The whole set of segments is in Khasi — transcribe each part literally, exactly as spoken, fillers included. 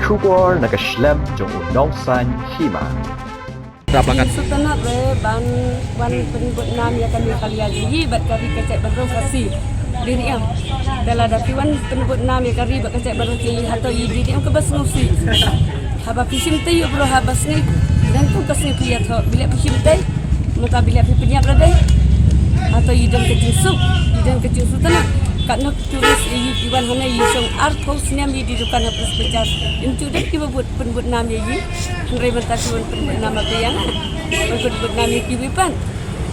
Khubor na ka shlem jong u nongsan hima. Rap lakat. Sultanat re ban wan pynbud nam ïa ka Meghalaya jong ngi bad ka ri ka jaitbynriew Khasi. Dei ne em? Te lada phi wan pynbud nam ïa ka ri bad ka jaitbynriew jong ngi, hato ïa dei ne em kaba sngewsih? Haba phi shimtei ïa u briew haba sngi, dang kum ka sngi phi ïathoh, bile phi shimtei. Mynta bile phi pynïap lade. Hato ïa don ka jingsuk, ïa don ka jingsuk tana. Katno tourist ïa ïa wan hangne ïa shong arphew snem ïa dei dukan ha Presbyterian. Im ju don kiba bud pynbud nam ïa ïa. Hynrei mynta ki wan pynbud nam ïa ïa nga. Wan pynbud nam ïa kiwei pat.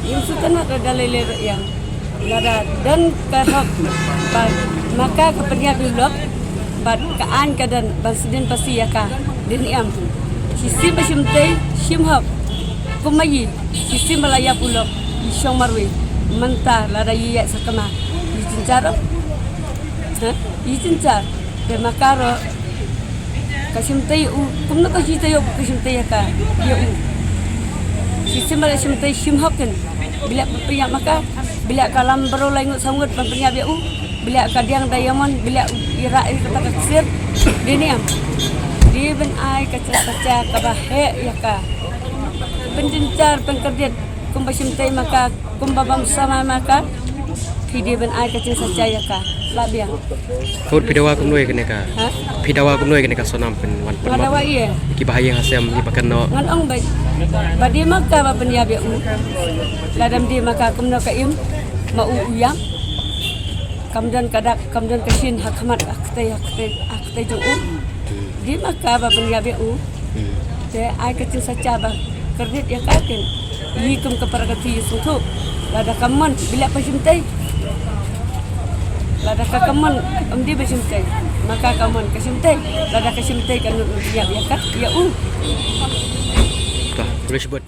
Im shu tana da lei lei ruh ïa. Lada don ka hok bad ma ka ka pynïap ïa u lok bad ka aiñ ka don ban sdien pasi ïa ka. Dei ne em? Shisien ba shim tei shim hok. Kum ma ïa shisien ba la ïap u lok ïa shong marwei. Mynta lada ïa ïa sakma ïa jynjar. Ha? Ïa jynjar. Te ma ka ruh ka shim tei u, kumno ka shim tei u, ka shim tei ïa ka, ïa u. Shisien ba la shim tei shim hok ken. Bile pynïap ma ka, bile ka lam baroh lai ngut saw ngut ban pynïap ïa u. Bile ka diang diamond, bile u ira ira kata ka ksir. Dei ne em? Dei ban ai ka jingsacha kaba heh ïa ka. Pynjynjar pynkyrdiat kumba shim tei ma ka. Kumba bam samai ma ka. Phi dei ban ai ka jingsacha ïa ka. Lah biang. Kut phi dawa kumno ïa kane ka. Ha? Phi dawa kumno ïa kane ka Sonam pynwan pynwan. Nga dawa ïa. Kiba ha ïing ha sem kiba kynnoh. Ngan ong ba. Ba dei ma ka ba pynïap ïa u. Lada ym dei ma ka kumno ka im. Ma u u ïap. Kam don ka dak, kam don ka shin ha khmat ha kti ha kti ha kti jong u. Dei ma ka ba pynïap ïa u. Hmm. Te ai ka jingsacha ba kyrdiat ïa ka ken. Ïa kum ka para ka ti ïa sngewthuh. Lada ka mon bile pa shim tei. Lada ka ka mon ym dei ba shim tei. Ma ka ka mon ka shim tei. Lada ka shim tei ka nud nud ïa ïa ka ïa u. Tah, khublei shibun.